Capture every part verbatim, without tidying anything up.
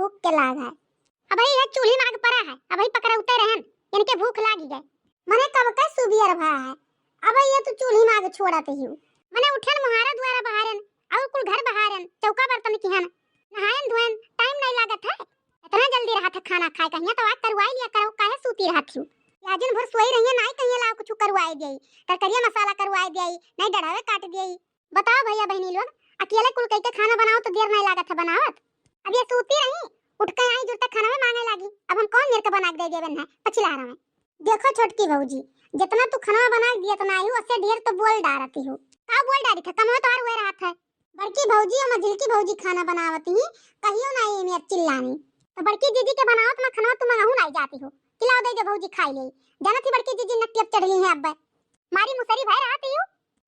भूख के लाग है। अबही यह चूल्ही माग परा है, अबही पकड़ौते रहन, इनके भूख लागी गए। मने कब का सुबियर भा है, अबही ये तू चूल्ही माग छोड़त ही। मने उठन मुहारा दुआरा बहारन, और कुल घर बहारन, चौका बर्तन किहन, नहायन धोयन, टाइम नहीं लागत है। इतना जल्दी रहत है खाना खाए कहिया तो आज करवाई लिया करो, काहे सूती रहत ही। या दिन भर सोई रहिए, नाई कहिए लाओ कुछ करवाए दिए, तरकरिया मसाला करवाए दिए, नहीं डढ़ावे काट दिए। बताओ भैया बहनी लोग, अकेले कुल कई के खाना बनाओ तो देर नहीं लागत है बनावत। अब ये सूती रही, उठ के आई जुरते खाना में मांगे लागी। अब हम कौन मेर के बना के दे देवन है पछिला रहा में। देखो छोटकी भौजी, जितना तू खाना बना के दियत ना ही, उससे ढेर तो बोल डारती हो। का बोल डारी था, कमवे तोहार हुए रहत है। बड़की भौजी और मझिलकी भौजी खाना बनावती ही, कहियो ना ये मेर चिल्लानी। तो बड़की जीजी के बनावत में खाना तू मंगाहू नहीं जाती हो, खिलाओ दे दे भौजी खाई ले। जानत ही बड़की जीजी नट्टी अब चढ़ली है अब। मारी मुसरी भय रहती हो,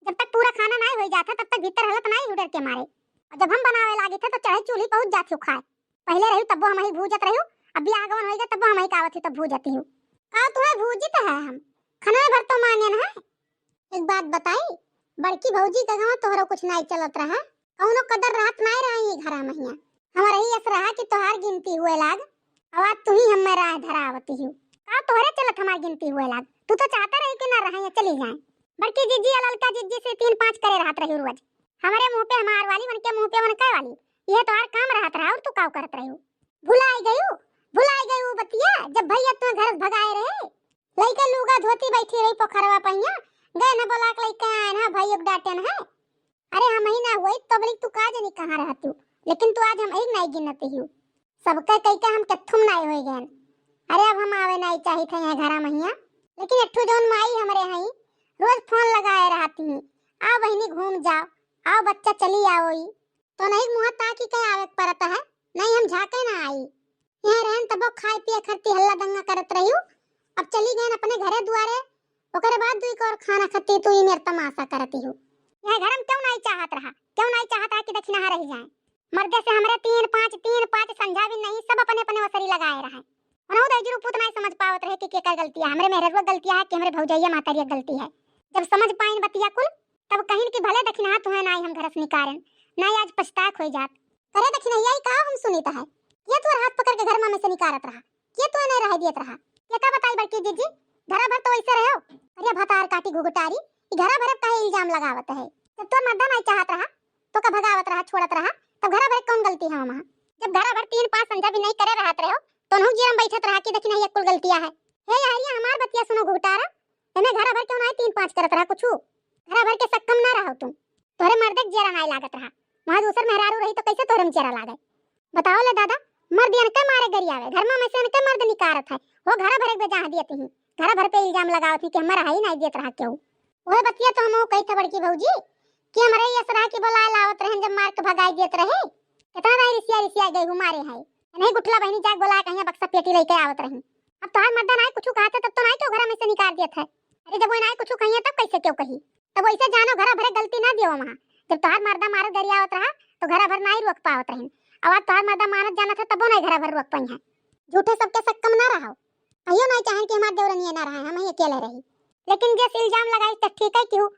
जब तक पूरा खाना नहीं हो जाता तब तक भीतर हलत नहीं हो डर के मारे। और जब हम बनावे लागी थे तो चढ़े चूल्ही पहुंच जाती हो खाए। पहले रही तब्बो हम ही भूजत रही, अब बियाह गवन हो गए तब्बो हम ही कावत ही तब भूजती हो। का तुम्हें भूजित है हम, खाना भर तो मांगे ना है। एक बात बताई, बड़की भौजी के गाँव तोहरो कुछ नाई चलत रहा, कौनो कदर रहत नाई रहा ये घरा महिया। हमारा ही अस रहा कि तोहार गिनती हुए लाग, अब आज तू ही हमें राह धरावती हो। का तोहरे चलत हमार गिनती हुए लाग, तू तो चाहता रही कि ना रहे या चली जाए। बड़की जिज्जी या ललका जिज्जी से तीन पाँच करे रहत रही रोज, हमारे मुंह पे हमार वाली, उनके मुंह पे उनके वाली, यह तोहार काम रहत रहा और तू काव करत रही हो। भुलाई गयू, भुलाई गयू बतिया, जब भैया तुम्हें घर से भगाए रहे, लइके लूगा धोती बैठी रही पोखरवा पहिया, गए न बोला के लइके आए ना भाई एक डांटन है। अरे हम ही ना होई तो बड़ी तू का जानी कहाँ रहती हो, लेकिन तू आज हम एक नहीं गिनती हो। सबके कई के हम केथुम नहीं होई गए। अरे अब हम आवे नहीं चाहिए थे यहाँ घरा महिया, लेकिन एक ठो जौन माई हमरे हई, रोज फोन लगाए रहती हैं, "आओ बहिनी घूम जाओ, आओ बच्चा चली आओ ई।" तो नहीं मुँह ताकी के आवे के परत है, नहीं हम झाके ना आई। यहाँ रहन तबो खाए पिए खरती हल्ला दंगा करत रही हूँ, अब चली गए अपने घरे दुआरे, ओकरे बाद दुई को और खाना खती तू ही मेर तमाशा करती हूँ। यह घर हम क्यों नहीं चाहत रहा, क्यों नहीं चाहत रहा कि दक्षिणा रह जाए। मर्दे से हमरे तीन पाँच, तीन पाँच समझा भी नहीं, सब अपने अपने ओसरी लगाए रहे। उन्हों तो इजरू पूत नहीं समझ पावत रहे कि केकर गलती है, हमरे मेहररुआ गलती है कि हमरे भौजैया महतारिया गलती है। जब समझ पाइन बतिया कुल, तब कहिन कि भले दक्षिणा तुम्हें नाई हम घर से निकारन, नाई आज पछताक होई जात। करे दक्षिणैया ई का हम सुनित है, ये तोर हाथ पकड़ के घर में से निकारत रहा, ये तो नहीं रह दियत रहा। ये का बताई बड़की जीजी, घरा भर तो वैसे रहो। अरे भतार काटी घुघटारी, ई घरा भर काहे इल्जाम लगावत है? जब तोर मर्दा नहीं चाहत रहा, तो का भगावत रहा, छोड़त रहा, तब घरा भर कौन गलती है वहाँ? जब घरा भर तीन पाँच संझा भी नहीं करे रहत रहो, तो नहु जीरम बैठत रहा कि देखी नहीं, ये कुल गलतियाँ है। हे यारिया, हमार बतिया सुनो घुघटारा, एमे घरा भर क्यों नहीं तीन पाँच करत रहा कुछू? घरा भर के सक्कम ना रहो तुम। तोहरे मर्दे के जेरा नहीं लागत रहा, वहाँ दूसर मेहरारू रही तो कैसे तोहरे में जेरा लागे? बताओ ले दादा, मर्द इनके मारे गरियावे, घर में से इनके मर्द निकारत है, वो घरा भर एक बेजाह दियत ही, घरा भर पे इल्जाम लगावत ही कि हमारा है ही नहीं दियत रहा क्यों। वह बतिया तो हम कही था बड़की भौजी कि हमरे ये सराय की बुलाए लावत रहन, जब मार के भगाई देत रहे, कितना दाई रिसिया रिसिया गई हूँ मारे है। नहीं गुठला बहनी जाके बुलाए कहीं बक्सा पेटी लेके आवत रही। अब तोहार मर्दा नाई कुछ कहा था तब तो नाई क्यों घर में से निकाल दिया था। अरे जब वो नाई कुछ कही है तब कैसे क्यों कही? तब वैसे जानो घर भरे गलती ना दियो वहाँ। जब तोहार मर्दा मारत गरियावत रहा तो घर भर नाई रोक पावत रही। अब आज तोहार मर्दा मानत जाना था तबो नाई घर भर रोक पाई है। झूठे सबके सक्कम ना रहो। अयो नाई चाहन कि हमार देवरनिया ना रहे, हम ही अकेले रही। लेकिन जैसे इल्जाम लगाई तो ठीक है क्यों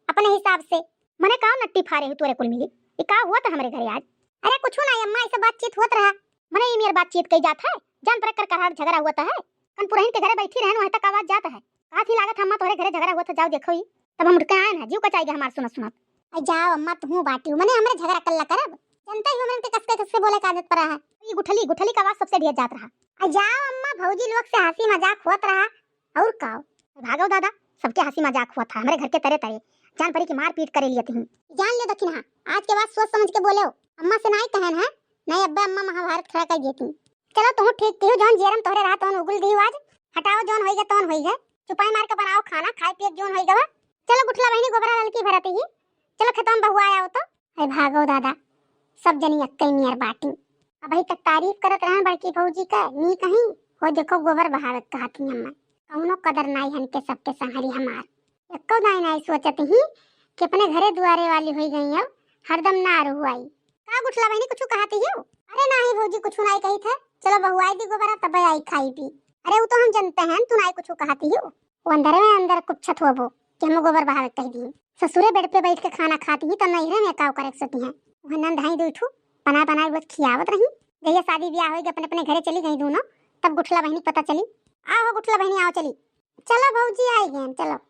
अपने हिसाब से। मने का नट्टी फारे हो तोरे कुल मिली? ई का हुआ था हमरे घरे आज? अरे कुछ ना अम्मा, ऐसे बातचीत होत रहा। मने ई मेर बातचीत कई जात है, जान पर कर करार झगड़ा हुआ था है। कन पुरहिन के घरे बैठी रहन, वहीं तक आवाज जात है। कहा थी लागत है अम्मा तोहरे घरे झगड़ा हुआ था, जाओ देखो ही। तब हम उठ के आए ना, जीव कचाई गया हमार सुनत सुनत। अरे जाओ अम्मा, तुहूँ बाटी हो, मने हमरे झगड़ा कल्ला करब। जनता ही हमरे के कसके कसके बोले का आदत पड़ा है। ये गुठली, गुठली का आवाज सबसे ढेर जात रहा। अरे जाओ अम्मा, भौजी लोग से हंसी मजाक होत रहा, और का? भागो दादा, सबके हंसी मजाक हुआ था, हमरे घर के तरे तरे जान परी की मारपीट करे लिए थी। जान ले दखिनहा, आज के बाद सोच समझ के बोले हो, अम्मा से नाई कहन है, नहीं अब्बे अम्मा महाभारत खड़ा कर देती। चलो तुम ठीक कहो, जौन जेरम तोहरे रहा तौन उगुल दी आज, हटाओ जौन होइगा तौन होइगा, चुपाई मार के बनाओ खाना, खाए पिए जौन होइगा बा। चलो गुठला बहिनी गोबरा ललकी भरत ही, चलो खेतवा में बहुआ आओ तो। अरे भागो दादा, सब जनी अक्कई नियर बाटी। अबही तक तारीफ करत रहन बड़की भौजी का, नी कहीं, हो देखो गोबर बहावत कहत ही अम्मा। कौनो कदर नाई हन के सबके संहरी हमार। एको दाई नाई सोचत ही कि अपने घरे दुआरे वाली होई गई अब, हरदम ना रहुआई। का गुठला बहिनी कुछ कहत ही हो? अरे नाही भौजी कुछ नाई कही थे, चलो बहुआई दी गोबरा तब आई खाई पी। अरे वो तो हम जनते हैं तू नाई कुछ कहत ही हो। वो अंदर में अंदर कुपछत होबो कि हम गोबर बहावे कह दिए। ससुरे बेड पे बैठ के खाना खाती ही तो नैहरे में काव करे सोती हैं। वह नंद हाई दो ठू बना बनाए रोज खियावत रही। जहिया शादी ब्याह होइगा, अपने अपने घरे चली गई दूनो, तब गुठला बहिनी के पता चली। आओ हो गुठला बहिनी, आओ चली। चलो भौजी, आई गए हम, चलो।